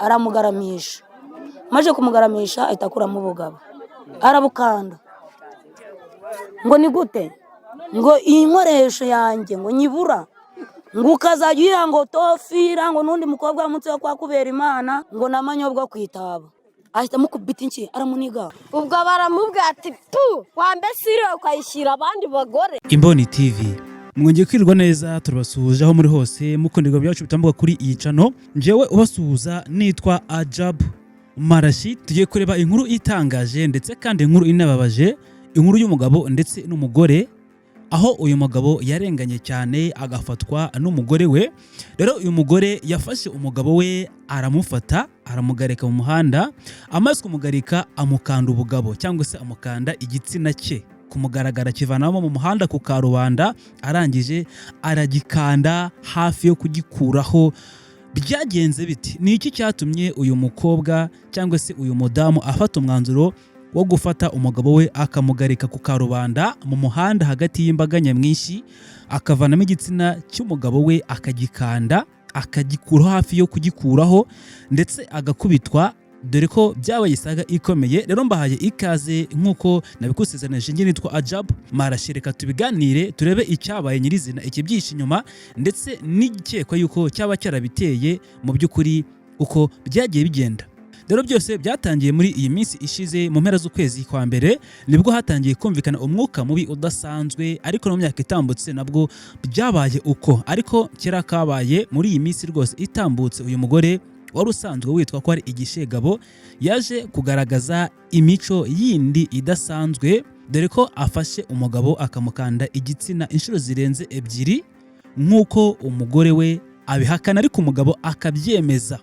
Aramugaramisha. Maze kumugaramisha, ahita akuramo ubugabo, arabukanda. Ngo ni gute ngo iyi nkoresho yanjye ngo nyibura, ngo ukazajya uyiha ngo tofira, ngo n'undi mukobwa w'umunsi wo kwa kubera Imana, ngo n'amanyobwa ku itaba. Ahita amukubita inshyi, aramuniga. Ubwo baramubwira ati: "Pu wambese iriya ukayishyira abandi bagore." Imboni TV, mwongeye kwirwa neza. Turabasuhuje aho muri hose mukunda byacu bitambuka kuri iyi channel. Njyewe ubasuhuza nitwa Ajabu Marashi. Tugiye kureba inkuru itangaje ndetse kandi inkuru inababaje, inkuru y'umugabo ndetse n'umugore, aho uyu mugabo yarenganye cyane agafatwa n'umugore we. Rero uyu mugore yafashe umugabo we, aramufata, aramugarika mu muhanda. Amaze kumugarika, amukanda ubugabo cyangwa se amukanda igitsina cye kumugaragara, kivanamo mu muhanda ku karubanda, arangije aragikanda hafi yo kugikuraho. Byagenze biti? Ni iki cyatumye uyu mukobwa cyangwa se uyu mudamu afata umwanzuro wo gufata umugabo we akamugarika ku karubanda mu muhanda hagati y'imbaga nyamwinshi, akavanamo igitsina cy'umugabo we, akagikanda, akagikuraho hafi yo kugikuraho, ndetse agakubitwa, dore ko byabaye isaga ikomeye? Rero mbahaye ikaze nk'uko nabikusezeranije. Njye nitwa Ajabu Marashe. Reka tubiganire, turebe icyabaye nyirizina, ikibyihishe inyuma, ndetse n'igikekwa yuko cyaba cyarabiteye, mu by'ukuri uko byagiye bigenda. Rero byose byatangiye muri iyi minsi ishize. Mu mpera z'ukwezi kwa mbere nibwo hatangiye kumvikana umwuka mubi udasanzwe, ariko no mu myaka itambutse nabwo byabaye uko. Ariko kera kabaye, muri iyi minsi rwose itambutse, uyu mugore wari usanzwe witwa ko ari igishegabo yaje kugaragaza imico yindi idasanzwe, dore ko afashe umugabo akamukanda igitsina inshuro zirenze ebyiri, nk'uko umugore we abihakana ariko umugabo akabyemeza.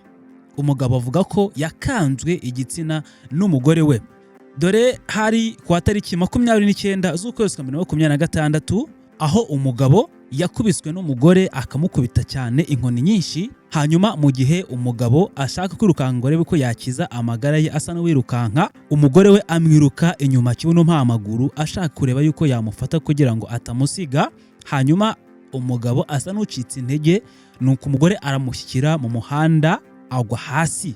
Umugabo avuga ko yakanzwe igitsina n'umugore we. Dore hari ku wa tariki 29 z'ukwezi kwa mbere 2026, aho umugabo yakubiswe n'umugore, akamukubita cyane inkoni nyinshi. Hanyuma mu gihe umugabo ashaka kwirukanka ngo arebe ko yakiza amagara ye, asa n'uwirukanka, umugore we amwiruka inyuma kibuno amaguru, ashaka kureba yuko yamufata kugira ngo atamusiga. Hanyuma umugabo asa n'ucitse intege, nuko umugore aramushyikira mu muhanda, agwa hasi.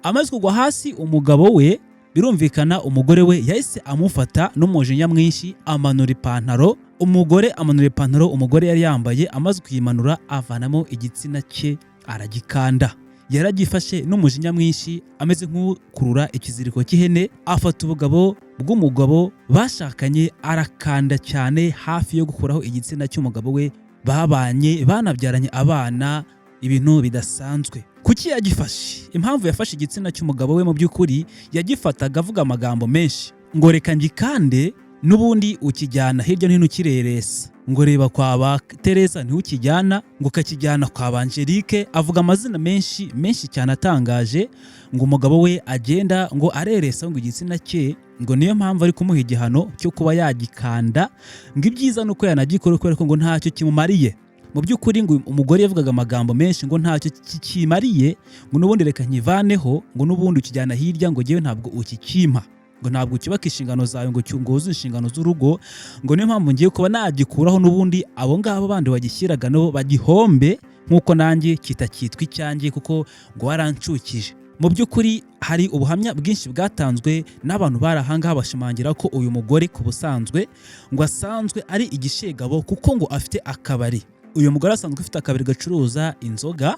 Amaze kugwa hasi, umugabo we, birumvikana umugore we, yahise amufata n'umujinya mwinshi, amanura ipantaro. Umugore amanura ipantaro umugore yari yambaye. Amaze kuyimanura, avanamo igitsina cye, aragikanda. Yaragifashe n'umujinya mwinshi, ameze nk'ukurura ikiziriko cy'ihene, afata ubugabo bw'umugabo bashakanye, arakanda cyane hafi yo gukuraho igitsina cy'umugabo we babanye, banabyaranye abana. Ibintu bidasanzwe. Kuki yagifashe? Impamvu yafashe igitsina cy'umugabo we, mu by'ukuri yagifataga avuga amagambo menshi ngo: "Reka ngikande, n'ubundi ukijyana hirya no hino ukireresa," ngo: "Reba kwa ba Teresa ntiwukijyana," ngo: "Ukakijyana kwa ba Angelique." Avuga amazina menshi menshi cyane atangaje, ngo umugabo we agenda ngo areresa ngo igitsina cye, ngo niyo mpamvu ari kumuha igihano cyo kuba yagikanda, ngo ibyiza ni uko yanagikora kubera ko ngo ntacyo kimumariye. Mu by'ukuri ngo umugore yavugaga amagambo menshi ngo ntacyo kikimariye, ngo n'ubundi reka nkivaneho, ngo n'ubundi ukijyana hirya, ngo ngewe ntabwo ukikimpa, ngo ntabwo ukibaka inshingano zawe, ngo wuzuze inshingano z'urugo, ngo niyo mpamvu ngiye kuba nagikuraho, n'ubundi abo ngabo bandi bagishyiraga nabo bagihombe nk'uko nanjye kitakitwa icyanjye, kuko ngo warancukije. Mu by'ukuri hari ubuhamya bwinshi bwatanzwe n'abantu bari ahangaha, bashimangira ko uyu mugore ku busanzwe ngo asanzwe ari igishegabo, kuko ngo afite akabari. Uyu mugore asanzwe afite akabari gacuruza inzoga.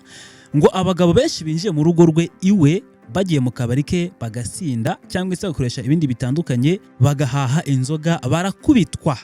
Ngo abagabo benshi binjiye mu rugo rwe iwe bagiye mu kabari ke, bagasinda cyangwa se bagakoresha ibindi bitandukanye, bagahaha inzoga, barakubitwa.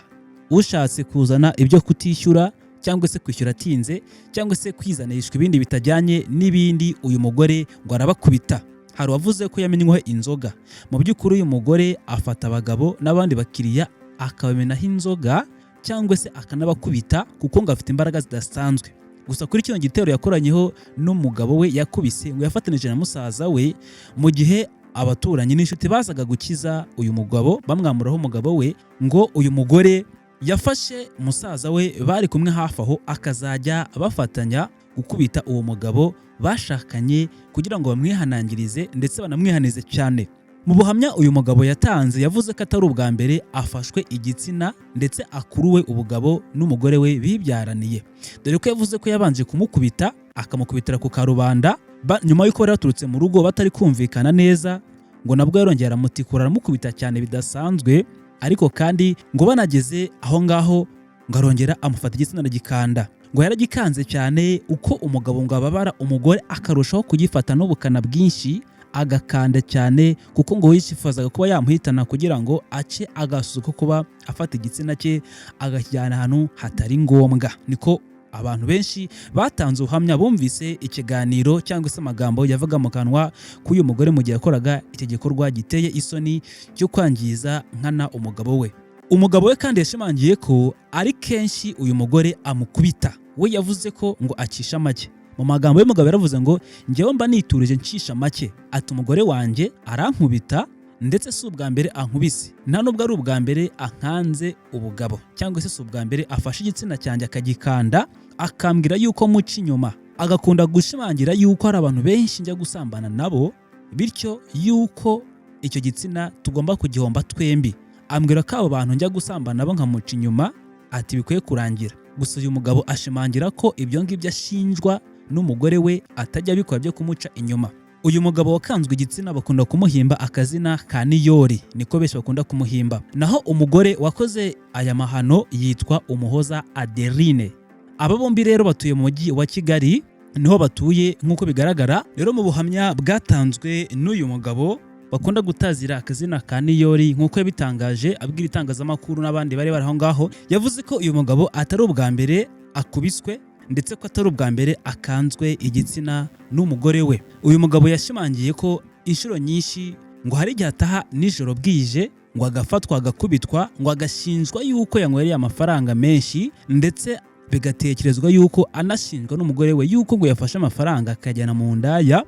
Ushatse kuzana ibyo kutishyura cyangwa se kwishyura atinze cyangwa se kwizanishwa ibindi bitajyanye n'ibindi, uyu mugore ngo arabakubita. Hari uwavuze ko yamenyweho inzoga. Mu by'ukuri uyu mugore afata abagabo n'abandi bakiriya akabamenaho inzoga cyangwa se akanabakubita, kuko ngo afite imbaraga zidasanzwe. Gusa kuri kino gitero yakoranyeho n'umugabo we yakubise, ngo yafatanije na musaza we. Mu gihe abaturanyi n'inshuti bazaga gukiza uyu mugabo, bamwamburaho umugabo we, ngo uyu mugore yafashe musaza we bari kumwe hafi aho, akazajya bafatanya gukubita uwo mugabo bashakanye kugira ngo bamwihanangirize ndetse banamwihanize cyane. Mu buhamya uyu mugabo yatanze, yavuze ko atari ubwa mbere afashwe igitsina ndetse akuruwe ubugabo n'umugore we bibyaraniye, dore ko yavuze ko yabanje kumukubita, akamukubitira ku karubanda. Nyuma y'uko bari baturutse mu rugo batari kumvikana neza, ngo nabwo yarongera aramutikura, aramukubita cyane bidasanzwe. Ariko kandi ngo banageze aho ngaho, ngo arongera amufata igitsina aragikanda. Ngo yaragikanze cyane, uko umugabo ngo ababara, umugore akarushaho kugifata n'ubukana bwinshi, agakanda cyane, kuko ngo yifuzaga kuba yamuhitana kugira ngo ace agasuzu ko kuba afata igitsina cye agakijyana ahantu hatari ngombwa. Niko abantu benshi batanze ubuhamya bumvise ikiganiro cyangwa se amagambo yavaga mu kanwa k'uyu mugore mu gihe yakoraga iki gikorwa giteye isoni cyo kwangiza nkana umugabo we. Umugabo we kandi yashimangiye ko ari kenshi uyu mugore amukubita. We yavuze ko ngo acisha make. Mu magambo y'umugabo yaravuze ngo: "Njyewe mba niturije, ncisha make." Ati: "Umugore wanjye arankubita, ndetse si ubwa mbere ankubise, nta nubwo ari ubwa mbere ankanze ubugabo, cyangwa se si ubwa mbere afashe igitsina cyanjye akagikanda, akambwira yuko muca inyuma, agakunda gushimangira yuko hari abantu benshi njya gusambana nabo, bityo yuko icyo gitsina tugomba kugihomba twembi. Ambwira ko abo bantu njya gusambana nabo nkamuca inyuma." Ati: "Bikwiye kurangira." Gusa uyu mugabo ashimangira ko ibyo ngibyo ashinjwa n'umugore we atajya abikora byo kumuca inyuma. Uyu mugabo wakanzwe igitsina bakunda kumuhimba akazina ka Niyori, niko benshi bakunda kumuhimba. Naho umugore wakoze aya mahano yitwa Umuhoza Adeline. Aba bombi rero batuye mu mujyi wa Kigali, niho batuye nk'uko bigaragara. Rero mu buhamya bwatanzwe n'uyu mugabo bakunda gutazira akazina ka Niyori, nk'uko yabitangaje abwira itangazamakuru n'abandi bari bari aho ngaho, yavuze ko uyu mugabo atari ubwa mbere akubiswe, ndetse ko atari ubwa mbere akanzwe igitsina n'umugore we. Uyu mugabo yashimangiye ko inshuro nyinshi ngo hari igihe ataha nijoro bwije, ngo agafatwa, agakubitwa, ngo agashinjwa yuko yanywereye amafaranga menshi, ndetse bigatekerezwa yuko anashinjwa n'umugore we yuko ngo yafashe amafaranga akajyana mu ndaya.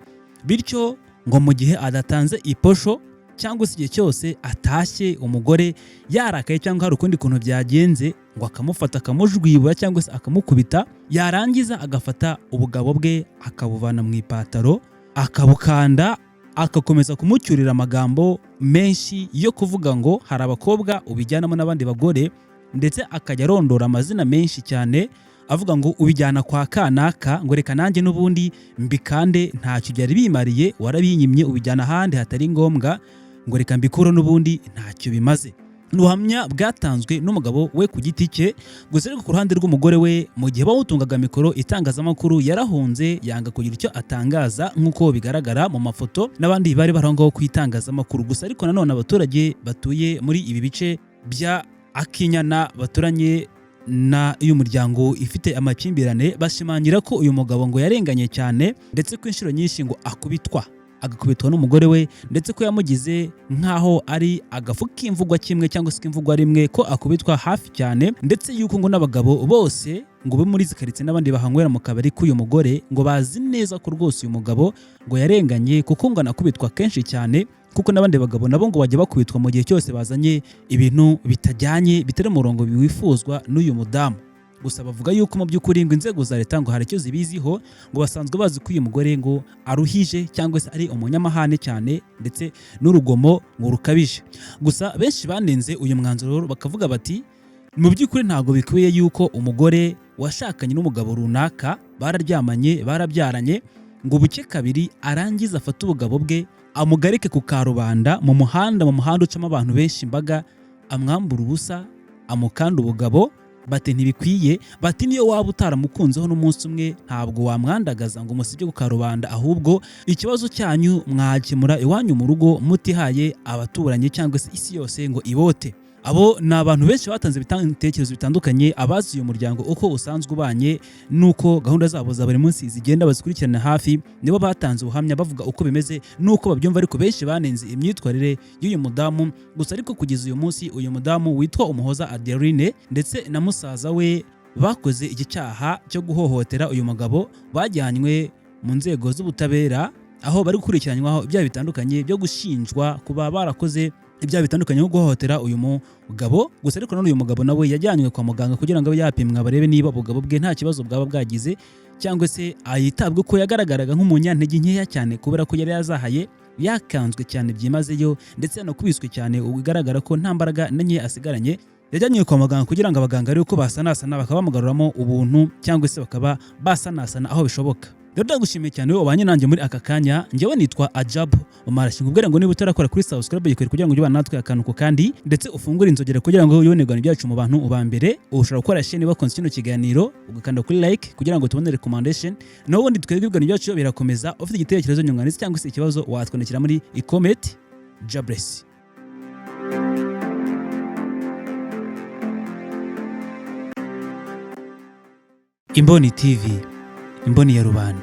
Bityo ngo mu gihe adatanze iposho, cyangwa se igihe cyose atashye umugore yarakaye cyangwa hari ukundi kuntu byagenze, ngo akamufata akamujwibura cyangwa se akamukubita, yarangiza agafata ubugabo bwe akabuvana mu ipataro akabukanda, agakomeza kumucyurira amagambo menshi yo kuvuga ngo hari abakobwa ubijyanamo n'abandi bagore, ndetse akajya arondora amazina menshi cyane avuga ngo ubijyana kwa kanaka, ngo reka nanjye n'ubundi mbikande, ntacyo byari bimariye, warabinyimye ubijyana ahandi hatari ngombwa, ngo reka mbikure n'ubundi ntacyo bimaze. Ni ubuhamya bwatanzwe n'umugabo we ku giti cye. Gusa ariko ku ruhande rw'umugore we, mu gihe bawutungaga mikoro itangazamakuru, yarahunze yanga kugira icyo atangaza, nk'uko bigaragara mu mafoto n'abandi bari bari aho ngaho ku itangazamakuru. Gusa ariko nanone abaturage batuye muri ibi bice bya Akinyana baturanye na uyu muryango ifite amakimbirane bashimangira ko uyu mugabo ngo yarenganye cyane, ndetse ko inshuro nyinshi ngo akubitwa, agakubitwa n'umugore we, ndetse ko yamugize nk'aho ari agafu k'imvugwa kimwe cyangwa se k'imvugwa rimwe, ko akubitwa hafi cyane, ndetse yuko ngo n'abagabo bose ngo be muri izi karitsiye n'abandi bahanywera mu kabari k'uyu mugore ngo bazi neza ko rwose uyu mugabo ngo yarenganye, kuko ngo anakubitwa kenshi cyane, kuko n'abandi bagabo nabo ngo bajya bakubitwa mu gihe cyose bazanye ibintu bitajyanye, bitari umurongo wifuzwa n'uyu mudamu. Gusa bavuga yuko mu by'ukuri ngo inzego za leta ngo hari icyo zibiziho, ngo basanzwe bazi ko uyu mugore ngo aruhije cyangwa se ari umunyamahane cyane, ndetse n'urugomo ngo rukabije. Gusa benshi banenze uyu mwanzuro, bakavuga bati: "Mu by'ukuri ntabwo bikwiye yuko umugore washakanye n'umugabo runaka, bararyamanye, barabyaranye, ngo buke kabiri arangize afate ubugabo bwe amugarike ku karubanda mu muhanda ucamo abantu benshi, imbaga, amwambura ubusa, amukanda ubugabo." Bati: "Ntibikwiye." Bati: "Niyo waba utaramukunzeho n'umunsi umwe, ntabwo wamwandagaza ngo umusibye ku karubanda. Ahubwo ikibazo cyanyu mwakemura iwanyu mu rugo, mutihaye abaturanyi cyangwa se isi yose ngo ibote." Abo ni abantu benshi batanze ibitekerezo bitandukanye, abazi uyu muryango uko usanzwe ubanye n'uko gahunda zabo za buri munsi zigenda, bazikurikirana hafi, nibo batanze ubuhamya bavuga uko bimeze n'uko babyumva. Ariko benshi banenze imyitwarire y'uyu mudamu. Gusa ariko kugeza uyu munsi, uyu mudamu witwa Umuhoza Adeline ndetse na musaza we bakoze iki cyaha cyo guhohotera uyu mugabo bajyanywe mu nzego z'ubutabera, aho bari gukurikiranywaho ibyaha bitandukanye byo gushinjwa kuba barakoze ibyaha bitandukanye nko guhohotera uyu mugabo. Gusa ariko none uyu mugabo nawe yajyanywe kwa muganga kugira ngo abe yapimwa, barebe niba ubugabo bwe nta kibazo bwaba bwagize, cyangwa se ayitabwe, ko yagaragaraga nk'umunyantege nkeya cyane, kubera ko yari yazahaye, yakanzwe cyane byimazeyo, ndetse yanakubiswe cyane, bigaragara ko nta mbaraga na nke asigaranye. Yajyanywe kwa muganga kugira ngo abaganga arebe uko basanasana, bakaba bamugaruramo ubuntu, cyangwa se bakaba basanasana aho bishoboka. Rero ndagushimiye cyane wowe wabanye nanjye muri aka kanya. Njyewe nitwa Ajabu Omarashi, nkubwire ngo niba utarakora kuri subscribe yikore kugira ngo ujye ubana natwe akantu ku kandi, ndetse ufungure inzogera kugira ngo ubone ibiganiro byacu mu bantu uba mbere. Ushobora gukora share niba wakunze kino kiganiro, ugakanda kuri like kugira ngo tubone recommendation. Naho ubundi twebwe ibiganiro byacu birakomeza. Ufite igitekerezo, nyunganizi cyangwa se ikibazo, watwandikira muri comment. Jabless. Imboni TV, imboni ya rubanda.